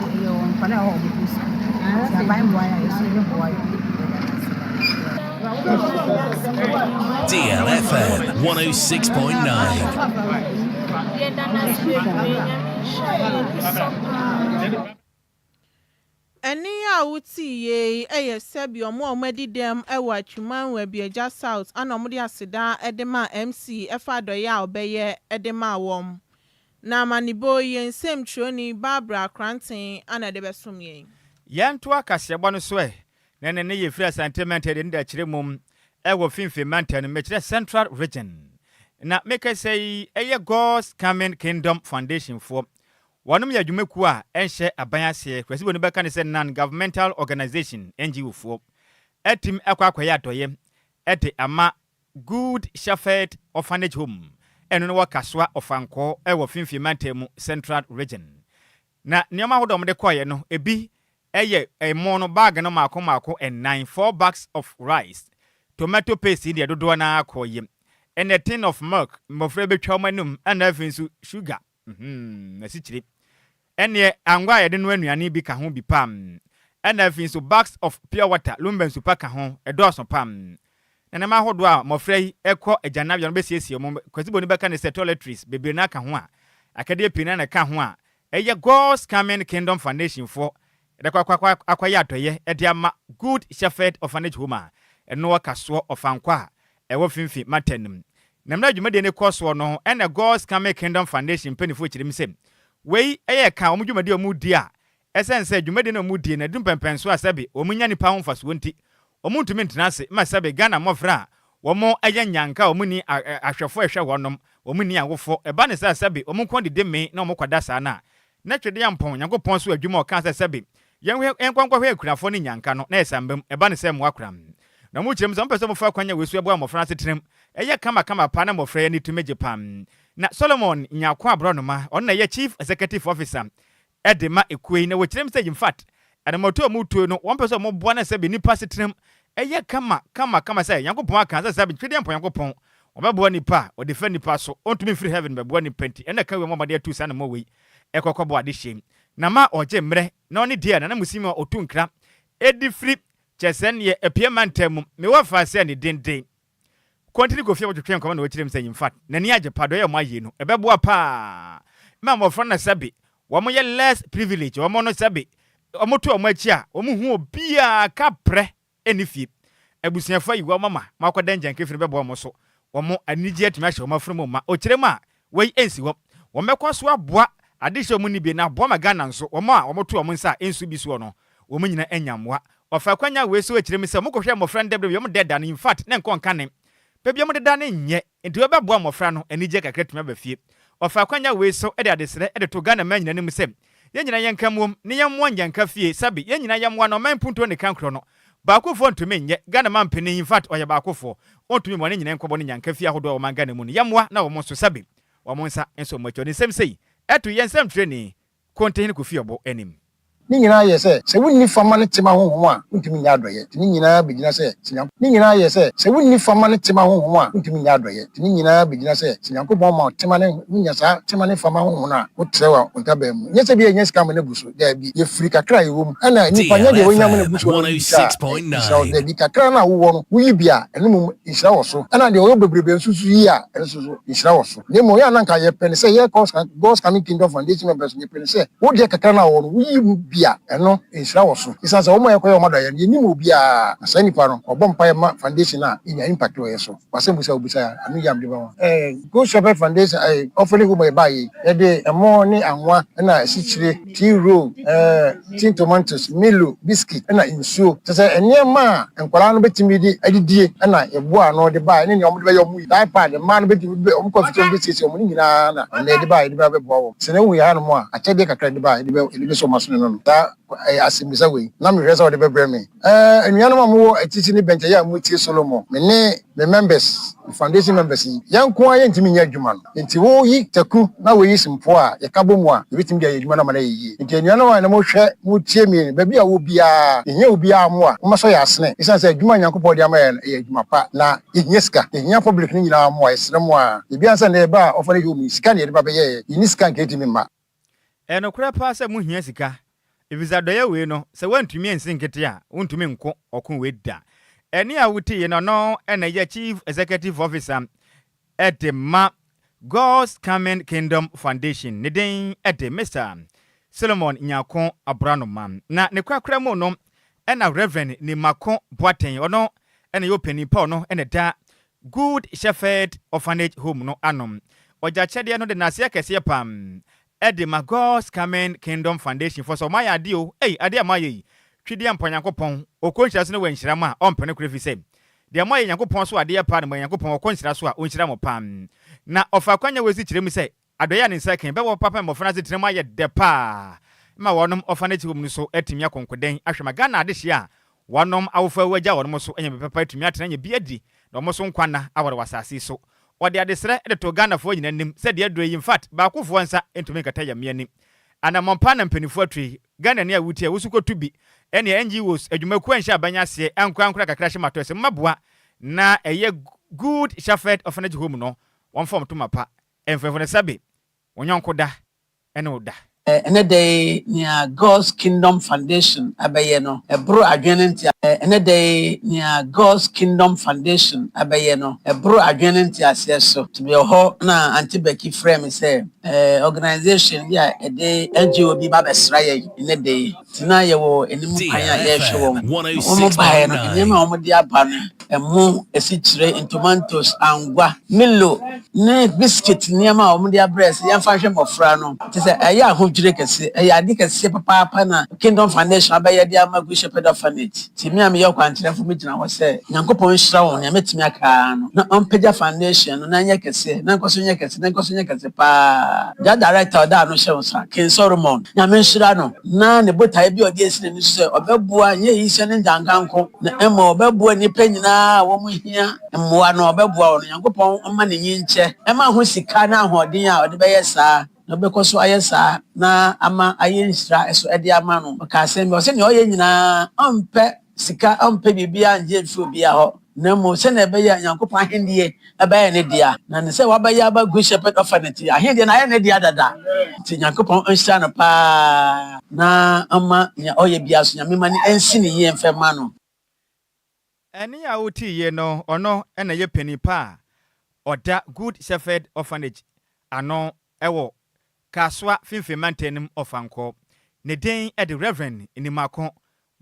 Ɛyɛ wɔn nkwadaa a wɔn kɔ sukuu. Sɛ aban boa yɛ a, yɛn nso yɛbɛboa yɛn. Yɛda ase. DLFM 106.9. Yɛda no ase bebree. Nyame nhyira yɛn, ani sɔ paa. Ɛne a wote yie ɛyɛ sɛbi ɔmo a ɔmo adi dɛm ɛwɔ Atwima Nwabiagya South ana ɔmo de aseda ɛde ma MC ɛfa adɔeɛ a ɔbɛyɛ ɛde ma wɔn. Na amanebɔ yi, yɛn nsɛmtwerɛni Barbara Kranten ana ɛde bɛsom yɛn. Yɛnto akaseɛbɔ no so ɛ na ne yɛfiri Asante mantam de ne da kyerɛ mum ɛwɔ Finfin mantam no, mekyerɛ Central Region. Na meka sɛ yi ɛyɛ God's Coming Kingdom Foundation foɔ. Wɔnom yɛ adwumakuo a ɛnhyɛ aban aseɛ, kwasibo no bɛka ne sɛ non governmental organization, NGO foɔ, ɛtim ɛkɔ akɔyɛ adɔyɛ ɛde ama Good Shepherd Orphanage Home. Ɛno no wɔ Kasoa Ɔfankɔɔ ɛwɔ Finfin mantam mu, Central Region. Na nneɛma ahodoɔ a wɔde kɔɔeɛ no ebi ɛyɛ ɛmo no bag no maako maako ɛnan, four bags of rice, tomato paste yi deɛ dodoɔ naa kɔɔyɛ, ɛna tin of milk mmɔfra bɛtwa wɔn anim, ɛna afei nso sugar, asikyire, ɛneɛ angwa a yɛde no anuane bi ka ho bi pam, ɛna afei nso bags of pure water, lumba nsupa ka ho, ɛdɔɔso pam. Na nneɛma ahodoɔ a mmɔfra yi ɛkɔ agyanabea no bɛsiesie wɔn, kwasibo no bɛka ne sɛ toiletries bebree no aka ho a akadeɛ pii no na ɛka ho a ɛyɛ God's Coming Kingdom Foundation foɔ ɛde kɔ akɔyɛ adɔyɛ ɛde ama Good Shepherd Orphanage Home a ɛno wɔ Kasoɔ Ɔfankɔ a ɛwɔ Finfin mantam no mu. Na mmerɛ dwumadie no kɔ soɔ no, ɛna God's Coming Kingdom Foundation mpanimfoɔ kyerɛ mu sɛ wei ɛyɛ ka wɔn dwumadie a wɔn di a ɛsɛn sɛ dwumadie no a wɔn di no adu mpɛmpɛnso a sɛbi wɔn nya nipa ho mfasoɔ nti wɔn ntumi ntena ase ma sɛbi Ghana mmɔfra a wɔn ɛyɛ nyanka a wɔn ni ahwɛfoɔ a ɛhwɛ wɔnom, wɔn ni awofo. Ɛba ne sɛ sɛbi wɔn nko didi mee na wɔn kɔda saa na twedeɛ mpɔn Nyankopɔn so adwuma a ɔka sɛ sɛbi yɛn nkɔnkɔhwɛ akunafoɔ ne nyanka no na yɛ sambam. Ɛba ne sɛ mmoa koram na wɔn kyerɛ mu sɛ wɔn pɛ sɛ wɔfa kwan a wɔsu ɛboa mmɔfra asetenam ɛyɛ kamakama pa na mmɔfra yɛ ne tumi gye pam. Na Solomon Nyako Aborɔnoma, ɔno na ɛyɛ chief executive officer ɛde ma ekuo yi, na wɔkyerɛ mu sɛ in fact ɛnamɔto a wɔtuo no, wɔn pɛ sɛ wɔboa no sɛ nipa asetenam ɛyɛ kama kama kama, sɛ Nyankopɔn aka sɛ twedeɛ mpɔn Nyankopɔn wɔbɛboa nipa a wɔde fɛ nipa so ɔntumi mfiri heaven bɛboa nipa. Nti ɛna ka wei mɔmɔde atu saa na mɔ wei ɛkɔkɔbɔ ade hyɛm na ma ɔgye mmerɛ na ɔne deɛ nana musim a ɔtu nkra ɛdi firi kyɛ sɛ neɛ apue mantam mu mewɔ fa sɛ ne denden kɔntini kofie wɔtwetwe nkɔmɔ na wɔkyerɛ mu sɛ in fact n'ani agye pa dɔ yɛ ɔmo ayie no ɛbɛboa paa ma mmɔfra no sɛbe wɔn yɛ less privilege, wɔn no sɛbe wɔn to wɔn akyi a wɔn hu obiara ka prɛ ɛne fie abusuafo ayi wɔn mama ma akɔda nkyɛn firi bɛboa wɔn so wɔn anigye atumi ahyɛ wɔn afunu mu ma ɔkyerɛ mu a wei ɛnsi hɔ. Wɔn bɛkɔ so aboa adehyɛ wɔn ni bi na aboa ma Ghana nso wɔn a wɔn to wɔn nsa a ɛnsu bi soɔ no wɔn nyinaa anya mmoa. Ɔfa kwanya wei so akyerɛ mu sɛ wɔkɔhwɛ mmɔfra no dɛbrɛ wɔn dɛda no, in fact ne nkɔ nka ne baabi a wɔdeda ne nyɛ, nti wɔbɛboa mmɔfra no anigye kakra tumi aba fie. Ɔfa kwanya wei so de adesrɛ de to Ghana man nyinaa mu sɛ Yɛn nyinaa yɛnka mmom ne yɛmmoa Nyanka fie sɛbe yɛn nyinaa yɛmmoa no ɔman mpuntuo ne kankorɔ no baakofoɔ ntumi nyɛ Ghana manpanin infact ɔyɛ baakofoɔ ɔntumi mmoa ne nyinaa nkɔbɔ ne Nyanka fie ahodoɔ a ɛwɔ ɔman Ghana mu no yɛmmoa na wɔn nso sɛbe wɔn nsa nso wɔn akyi ɔde nsɛm sei ɛto yɛn nsɛmtwerɛni Kontihene Kofi Ɔbo anim. Ne nyinaa yɛ sɛ, sɛ wunni fama ne tema honhom a, wuntumi nyɛ adɔeyɛ. Enti ne nyinaa begyina sɛ, sɛ Nyanko. Ne nyinaa yɛ sɛ, sɛ wunni fama ne tema honhom a, wuntumi nyɛ adɔeyɛ. Enti ne nyinaa begyina sɛ, sɛ Nyankopɔn ma wo tema ne, wunya saa tema ne fama honhom no a, wotrɛw wo ntaban mu. Nyɛ sɛ ebia yenya sika ma no abu so. Dabi. Yefiri kakra a yɛwɔ mu. Ɛna nnipa, nyɛ deɛ wanya ma no abu soɔ no bisa a, nhyira wo. Dabi, kakra no a wowɔ no, woyi bi a, ɛno mmom nhyira wɔ so. Ɛna deɛ ɔwɔ bebrebe nso so yi a, ɛno nso so nhyira wɔ so. Na mmom, ɛyɛ a na anka yɛpɛ no sɛ yɛ God's Coming Kingdom Foundation members no, yɛpɛ no sɛ wo deɛ kakra no a wɔwɔ no, woyi mu bi a, ɛno nhyira wɔ so. Esiane sɛ wɔn a yɛkɔyɛ wɔn adɔeɛ no, yɛnnim obiara, na saa nipa no, ɔbɔ mpaeɛ ma foundation no a, ɛnya impact wɔ yɛn so. W'asɛmbusa a wobisaeɛ a, ano yie a mede bɛma wo. Good Shepherd Foundation, Orphanage Home a yɛbaeɛ yi, yɛde ɛmo ne anwa ɛna asikyire, tea roll, tin tomatoes, Milo, biscuit ɛna nsuo. Kyerɛ sɛ nneɛma a nkwadaa no bɛtumi de adidie ɛna yɛboa ano de baeɛ ne nea wɔde bɛyɛ wɔn diaper de mmaa no bɛtumi de wɔn kɔ afikyire wɔn bɛsiesie wɔn ne nyinaa na ɛnɛ yɛde baeɛ yɛde ba bɛboa wɔn. Sɛ na wohu yɛn hanom a, akyɛdeɛ kakra yɛde baeɛ yɛde bɛ yɛde bɛsɔ wɔn asene no no. Saa ɛyɛ asɛmmisa wei na mehwɛ sɛ wɔde bɛbrɛ me. Ɛɛ anuanom a mowɔ akyirikyiri ne bɛnkyɛeɛ a motie Solomon, me ne me members, me foundation members yi, yɛn nko ara yɛntumi nyɛ adwuma no. Enti woyi taku na woyi sempoa a, yɛka bɔ mu a, yɛbɛtumi de ayɛ adwuma no ama no ayɛ yie. Enti anuanom a na mohwɛ, motie me, baabi a wowɔ biara, yɛhia obiara mmoa. Mommɛsɔ yɛn asene. Esiane sɛ adwuma a Nyankopɔn de ama yɛn no, ɛyɛ adwuma pa, na yɛhia sika. Yɛhia public no nyinaa mmoa. Yɛsrɛ mo ara. Biribiara ne sɛ nnɛ yɛbaa orphanage home yi, sika na yɛde ba bɛyɛeɛ. Yɛnni sika anka yɛntumi mma. Ɛyɛ nokorɛ paa sɛ mohia sika, efisɛ adɔeɛ wei no, sɛ woantumi ansi nkete a, wontumi nko ɔko wei da. Ɛnne a wotiiɛ no, ɔno na ɛyɛ Chief Executive Officer de ma God's Coming Kingdom Foundation. Ne din de Mister Solomon Nyarko Aboranoma. Na ne korakora mu no na Rev. Nimako Boateng, ɔno na ɛyɛ ɔpanin pa, ɔno na ɛda Good Shepherd Orphanage Home no ano. Ɔgye akyɛdeɛ no de n'aseɛ kɛseɛ pam de ma God's Coming Kingdom Foundation foɔ sɛ wɔayɛ adeɛ o, ei adeɛ a moayɛ yi, Twedeɛ mpa Nyankopɔn, ɔkɔ nhyira so na wanhyira mo a, ɔmpɛ no koraa ɛfiri sɛ deɛ moayɛ Nyankopɔn so adeɛ paa no moayɛ Nyankopɔn ɔkɔ nhyira so a ɔnhyira mo paa. Na ɔfa akwanya wei so kyerɛ mu sɛ adɔeɛ a ne nsa ka yi bɛwɔ papa ma mmɔfra no asetena mu ayɛ dɛ paa ma wɔnom orphanage home no so atumi akɔ nkoden ahwɛ ma Ghana adehyeɛ a wɔnom awofo awu agya wɔnom so anya biribi papa atumi atena anya bi adi na wɔn so nkwa nna aware wɔ asase yi so. Ɔde adesrɛ de too Ghanafoɔ nyina anim sɛ deɛ aduro yi infact baakofoɔ nsa ntumi nkata yamyɛ ani. Anammɔn paa na mpaninfoɔ atu yi. Ghanani a wotie a wosu kɔtu bi ɛneɛ NGOs, adwumakuo a ɛnhyɛ aban aseɛ, ankorankoro a kakra hyɛ mu atɔ ɛsɛ momma na ɛyɛ Good Shepherd Orphanage Home no wɔmfa wɔn toma pa mfɛmfo no sɛbe wo yɔnko da ne wo da. Ɛnnɛ da yi, nea God's Kingdom Foundation abɛyɛ no, ɛboro adwene ne nteaseɛ. Ɛnnɛ da yi, nea God's Kingdom Foundation abɛyɛ no, ɛboro adwene ne nteaseɛ so. Nti mewɔ hɔ na Auntie Becky frɛɛ me sɛ Organisation bi a ɛde NGO bi ba abɛsra yɛn nnɛ da yi, nti na yɛwɔ anim kwan a yɛrehwɛ wɔn. Na wɔn baeɛ no, nneɛma a wɔde aba no, ɛmo, asikyire, ntomantos, angwa, Milo, ne biscuit nneɛma a wɔde abrɛ sɛ yɛmfa nhwɛ mmɔfra no, kyerɛ sɛ ɛyɛ ahodwiri kɛse. Ɛyɛ ade kɛseɛ papaapa na Kingdom Foundation abɛyɛ de ama Good Shepherd Orphanage. Nti me a meyɛ ɔkwankyerɛfo megyina hɔ sɛ Nyankopɔn nhyira wɔn, nea mɛtumi aka ara no, na ɔmpagya foundation no na ɛnyɛ kɛse, na ɛnkɔ so nyɛ kɛse, na ɛnkɔ so nyɛ kɛse paa. Gya director a ɔda ano hyɛ wo nsa, King Solomon, Nyame nhyira no, na ne botaeɛ bi a ɔde asi n'ani so sɛ ɔbɛboa nyɛ Ayihyɛ ne Ngyanka nko, na mmom ɔbɛboa nnipa nyinaa a wɔn hia mmoa no, ɔbɛboa wɔn. Nyankopɔn mma no nyinkyɛ, mma ho sika ne ahoɔden a ɔde bɛyɛ saa. Na ɔbɛkɔ so ayɛ saa na ama ayɛ nhyira nso de ama no. Ɔkaa asɛm bi, ɔse nea ɔyɛ nyinaa ɔmpɛ sika, ɔmpɛ biribiara ngye mfi obiara hɔ, na mmom sɛnea ɛbɛyɛ a Nyankopɔn ahennie bɛyɛ ne dea. Na ne sɛ wabɛyɛ aba Good Shepherd Orphanage yi, ahennie no ayɛ ne dea dada. Nti Nyankopɔn nhyira no paa na ɔmma nea ɔyɛ biara so Nyame mma no nsi no yie mfa mma no. Ɛnne a wotiiɛ no, ɔno na ɛyɛ panin pa a ɔda Good Shepherd Orphanage ano wɔ Kasoa Finfin Mantam no mu Ɔfankɔ. Ne din de Rev. Nimako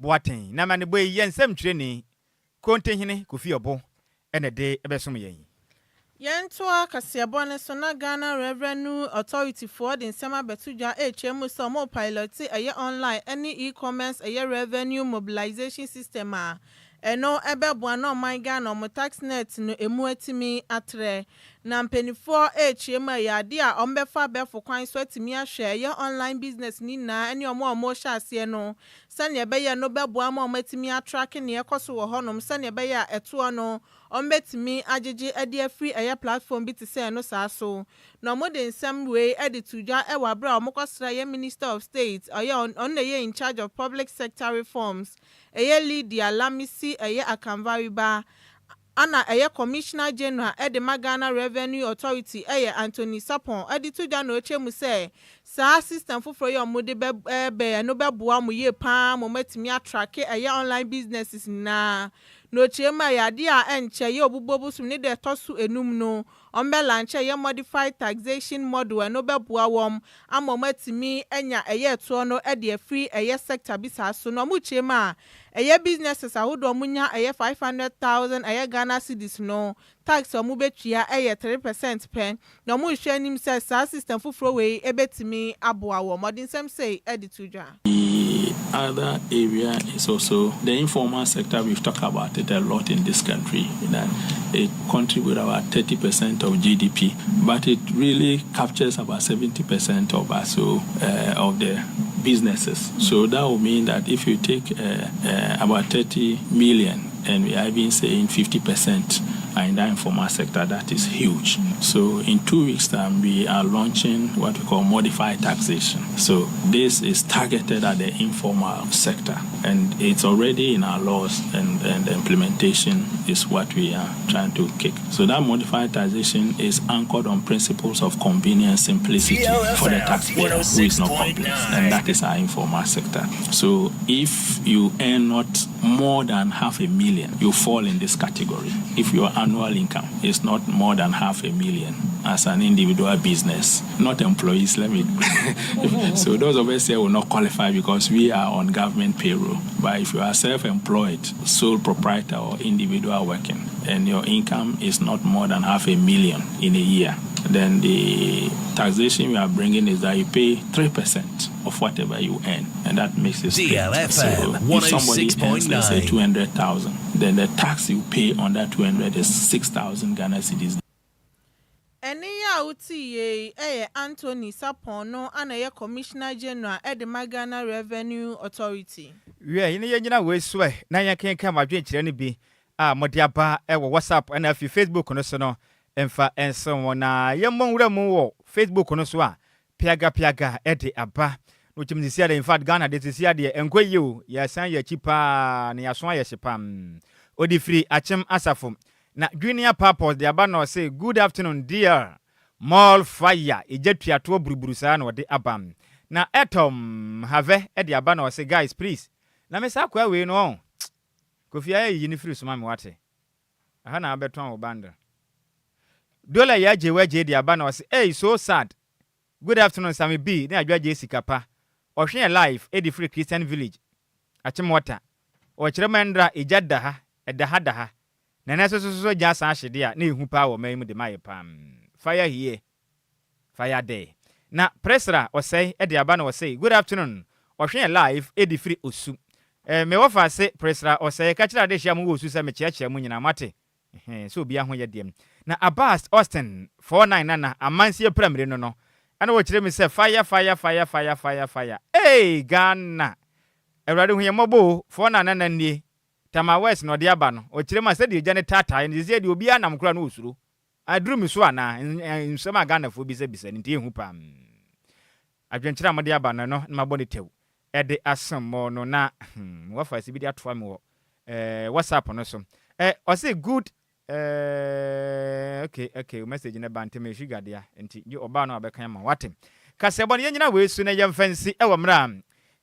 Boateng. N'amanebɔ yi, yɛn nsɛmtwerɛni, Kontihene Kofi Ɔbo na ɛde bɛsom yɛn. Yɛntoa kaseɛbɔ no so na Ghana Revenue Authority foɔ de nsɛm abɛto dwa rekyerɛ mu sɛ wɔn repilɔte ɛyɛ online ne e-commerce ɛyɛ revenue mobilization system a ɛno ɛbɛboa na ɔman Ghana wɔn tax net no ɛmu atumi atrɛ. Na mpaninfoɔ rekyerɛ mu a ɛyɛ adeɛ a wɔbɛfa abɛɛfo kwan so atumi ahwɛ ɛyɛ online business no nyinaa ne wɔn a wɔrehyɛ aseɛ no sɛdeɛ ɛbɛyɛ no bɛboa ma wɔatumi atrake nea ɛkɔ so wɔ hɔnom sɛdeɛ ɛbɛyɛ a ɛtoɔ no wɔbɛtumi agyegye de afiri ɛyɛ platform bi te sɛ ɛno saa so. Na wɔde nsɛm wei de to dwa wɔ aberɛ a wɔkɔsra ɛyɛ Minister of State ɔyɛ ɔno na ɛyɛ in charge of Public Sector Reforms ɛyɛ Lydia Lamisi ɛyɛ Akanvariba Ana ɛyɛ Commissioner General de ma Ghana Revenue Authority yɛ Anthony Sarpong de to dwa na ɔkyerɛ mu sɛ saa system foforɔ yi a wɔde bɛyɛ no bɛboa wɔn yie pa ara ma wɔatumi atracke ɛyɛ online businesses nyinaa na ɔkyerɛ mu a ɛyɛ adeɛ a ɛnkyɛ yɛ Obubuo bosom ne da ɛtɔ so enum no wɔbɛ launche ɛyɛ modified taxation model ɛno bɛboa wɔn ama wɔatumi anya ɛyɛ ɛtoɔ no de afiri ɛyɛ sector bi saa so na wɔkyerɛ mu a Ɛyɛ businesses ahodoɔ a ɔmo nya ɛyɛ 500,000 ɛyɛ Ghana cedis no, tax a ɔmo bɛtua ɛyɛ 3% pɛ. Na ɔmo rehwɛ anim sɛ saa system foforɔ wei ɛbɛtumi aboa wɔn. Ɔde nsɛm sei ɛde to dwa. The other area is also the informal sector. We've talked about it a lot in this country, that it contributes about 30% of GDP, but it really captures about 70% of us, so, of the businesses. So that will mean that if you take about 30 million, and we are even saying 50% are in that informal sector, that is huge. So in 2 weeks' time, we are launching what we call modified taxation. So this is targeted at the informal sector, and it's already in our laws, and the implementation is what we are trying to kick. So that modified taxation is anchored on principles of convenience, simplicity for the taxpayer who is not complex, and that is our informal sector. So if you earn not more than half a million, you fall in this category. If your annual income is not more than half a million as an individual business, not employees, let me. So those of us here will not qualify because we are on government payroll. But if you are self employed, sole proprietor, or individual working, and your income is not more than half a million in a year, then the taxation we are bringing is that you pay 3% of whatever you earn, and that makes it straight. DLFM So if somebody earns, let's say, 106.9. 200,000, then the tax you pay on that 200 is 6,000 Ghana cedis. Ɛnne yi a wote yie yi yɛ Anthony Sarpong no ana ɛyɛ Commissioner General de ma Ghana Revenue Authority. Wie yɛne yɛnyina wei so ɛ na yɛnkenka mo adwenkyerɛ no bi a mode aba wɔ WhatsApp ɛna afei Facebook no so no mfa nso wɔ na yɛmmɔ nwura mu wɔ Facebook no so a piaga piaga ɛde aba na wokyɛm sisi adeɛ. In fact, Ghana de sisi adeɛ ɛnkɔ yie o, yɛsan yɛ akyi paa na yɛaso ayɛ hye pam. Ɔde firi Akyem Asafo na Junior Purpose de aba na ɔse, "Good afternoon, dear." Mall fire ɛgya tuatoɔ buruburu saa na ɔde aba. Na ɛtɔm have de aba na ɔse, "Guys, please." Na me saa akoa wei no ɔn Kofi ayɛ yiyi ne firi soma me wate aha na abɛtɔn wo bundle dola yɛ agye wagye de aba na ɔse, "Hey, so sad. Good afternoon, Sami B ne adwa gye sika pa." Ɔhwɛ yɛ live ɛde firi Christian Village, Akyemɔta. Ɔkyerɛ ma ndra egya da ha, ɛda ha da ha na ɛnɛ nso so so gya asan ahye a na ehu paa wɔ man mu de ma yɛ pam. Fire here, fire there. Na Presra ɔsɛe ɛde aba na ɔsɛe, "Good afternoon." Ɔhwɛ yɛ live ɛde firi Osu. Mewɔ fa ase Presra ɔsɛe ka kyerɛ adehyia mu wɔ Osu sɛ mekyerɛkyerɛ mu nyinaa mate sɛ obiara ho yɛ deɛm. Na Abbas Austin 49 nana amansie pramire no ɛna wɔkyerɛ mi sɛ fire, fire, fire, fire, fire, fire. Hey, Ghana, Awurade hu yɛ mmɔbɔ o. 49 nana nie Tama West na ɔde aba no. Ɔkyerɛ mu a sɛdeɛ ogya ne taatae no sɛ deɛ obiara nam kora no ɔsuro aduru mi so anaa nsɛm a Ghanafoɔ bisabisa no nti ɛhu pam. Adwenkyerɛ a mode aba no na mabɔ ne tɛw ɛde asɛm mɔ no na wafa si bi de atoa me wɔ WhatsApp no so. Ɔse good. Okay, message ne ba ntɛm sugar dea nti gye ɔbaa no a bɛka ma wate kasɛbɔ no. Yɛnyina wei so na yɛmfa nsi ɛwɔ mmerɛ a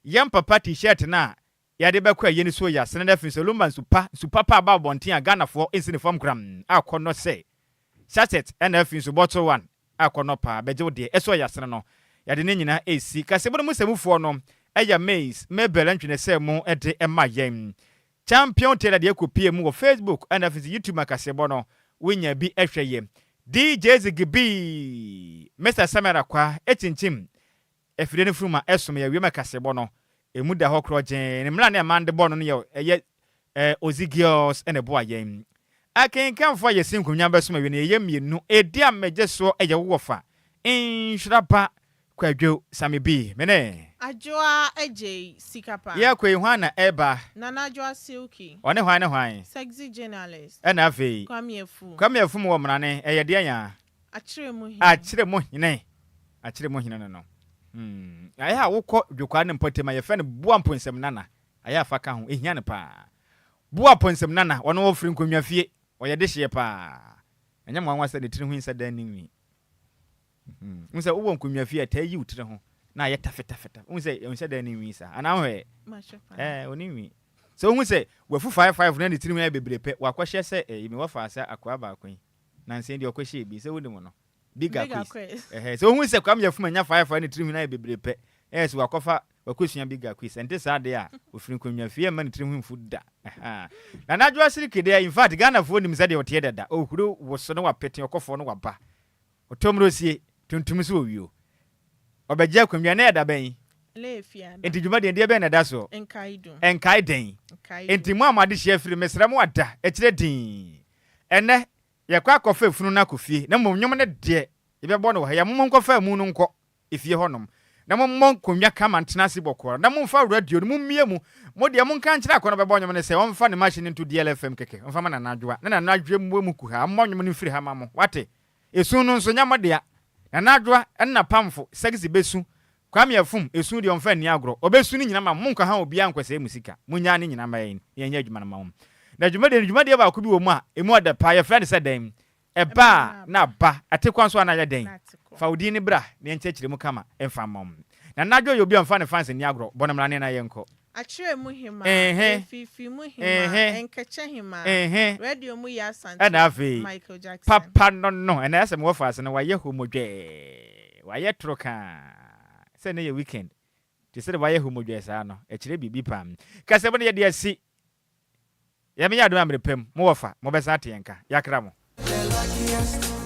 yɛn papa T-shirt no a yɛde bɛkɔ ɛyɛ no so yɛ asene no afiri so lumba nsupa nsupa pa aba abɔnten a Ghanafoɔ nsi ne fam kram akɔ no sɛ sachet ɛna afiri nso bottle one akɔ no paa bɛgye wo deɛ ɛso yɛ asene no. Yɛde ne nyinaa ɛsi kasɛbɔ no mu sɛmufoɔ no ɛyɛ Maize Mabel ntwene sɛ mu ɛde ɛma yɛn Champion Taylor deɛ kɔpie mu wɔ Facebook ɛna afei nso YouTube. Akasɛbɔ no wonya bi ɛhwɛ yɛ DJ Zigibi Mr Samara kwa ɛkyinkyim afidie no firi mu a ɛsom yɛ wiem. Akasɛbɔ no emu da hɔ korɔ gyee ne mmerɛ ne ɛma de bɔ no yɛ ɛyɛ Ozigios ɛna ɛboa yɛn. Akenkanfoɔ a yɛsi nkonnwa bɛsom awie no, yɛyɛ mmienu. Ɛdi a megye soɔ yɛ wo wɔfa, Nhyira Pa Kwadwo Same B. Me ne. Adwoa Adjei Sikapa. Yɛrekɔ yi, hwan na ɛreba? Nana Adwoa Silky. Ɔne hwan ne hwan? Sexy Journalist. Ɛna afei? Kwame Afu. Kwame Afu mu wɔ mmrane, ɛyɛ deɛn a? Akyerɛ mu hene. Akyerɛ mu hene. Akyerɛ mu hene no no. Hmm. Ayɛ a wokɔ Dwokwaa ne mpɔtam a, yɛfrɛ no Boa Mponsam Nana. Ayɛ a fa ka ho, ɛhia no paa. Boa Mponsam Nana, ɔno ɔfiri Nkonnwa fie, ɔyɛ dehyeɛ paa. Ɛnyɛ nwanwa sɛ ne tiri ho nsa da nni nwi. Hmm. Wohu sɛ wowɔ nkonnwa fie a, ɛtaa yi wo tiri ho na ayɛ tafetafeta. Wohu sɛ ɔnhyɛ da nni nwi saa. Anaa wohwɛ? Ɛɛ, ɔnni nwi. Sɛ wohu sɛ wafu 55 na ne tiri ho ayɛ bebree pɛ, wakɔhyɛ sɛ ɛyi, mewɔ faa sɛ akoa baako yi. Nansa yi deɛ ɔkɔhyɛɛ bi, sɛ wonim no? Bigger quiz. Ɛhɛ, sɛ wohu sɛ Kwame Yafum anya 55 na ne tiri ho ayɛ bebree pɛ, ɛyɛ sɛ wakɔfa, wakɔsua bigger quiz. Ɛnte saa deɛ a, ɔfiri nkonnwa fie mma ne tiri ho mfu da. Ɛha. Nana Adwoa Siriki deɛ, in fact, Ghanafoɔ nim sɛdeɛ ɔteɛ dada. Ɔhuro woso na wapete ɔkɔfoɔ na waba. Ɔtɔmmurosie, tuntum nso wɔ wio. Ɔbɛgye akonnwa, ɛnnɛ yɛ da bɛn? Enti dwumadie no, deɛ bɛn na ɛda soɔ? Nkae dɛn? Enti mo a mo adehyeɛ afiri, mesrɛ mo ada akyire dinn. Ɛnnɛ, yɛkɔ akɔfa efunu no akɔ fie, na mmom nnwom no deɛ, yɛbɛbɔ no wɔ ha yi ara. Momma monkɔfa amu no nkɔ efie hɔnom, na mommɔ nkonnwa kama ntena ase bɔkɔɔ, na momfa radio no, mommue mu. Mo deɛ, monka nkyerɛ akoa no a ɔbɛbɔ nnwom no sɛ ɔmfa ne machine no nto DLFM kɛkɛ, ɔmfa mma Nana Adwoa, na Nana Adwoa mmue mu kuhaa mmɔ nnwom no mfiri ha mma mo. Woate? Esu no nso, nyɛ mo dea. Nana Adwoa ne n'apamfo, Sexy bɛsu Kwame Afum, esu deɛ ɔmfa nni agorɔ. Ɔbɛsu ne nyina ma mo. Monkɔha obiara nkɔsɛe mo sika. Monnyaa ne nyina mma yɛn na yɛnyɛ adwuma no mma mo. Na dwumadie no, dwumadie baako bi wɔ mu a, ɛmu ɔdɛ paa. Yɛfrɛ no sɛ dɛn? Ɛba a, na aba. Ɛte kɔ nso a, na ayɛ dɛn? Fa wo din no bra na yɛnkyerɛkyerɛ mu kama mfa mma wo. Nana Adwoa yɛ obi a ɔmfa ne fans nni agorɔ. Bɔ no mmrane na yɛnkɔ. Akyerɛ mu hemaa, Ehe. Mfimfini mu hemaa, Ehe. Nkɛkyɛ hemaa, Ehe. Radio mu Yaa Asantewaa, Ɛna afei, Michael Jackson. papa no no, ɛnɛ asɛ mewɔ faase no, wayɛ homodwɛɛ, wayɛ toro kaa, sɛ ɛnɛ yɛ weekend, te sɛdeɛ wayɛ homodwɛɛ saa no, ɛkyerɛ biribi paa. Kasɛm no yɛde asi, Nyame yɛ adom a mmerɛ pa mu, mo wɔfa, mobɛsan ate yɛn nka. Yɛakra mo. The luckiest.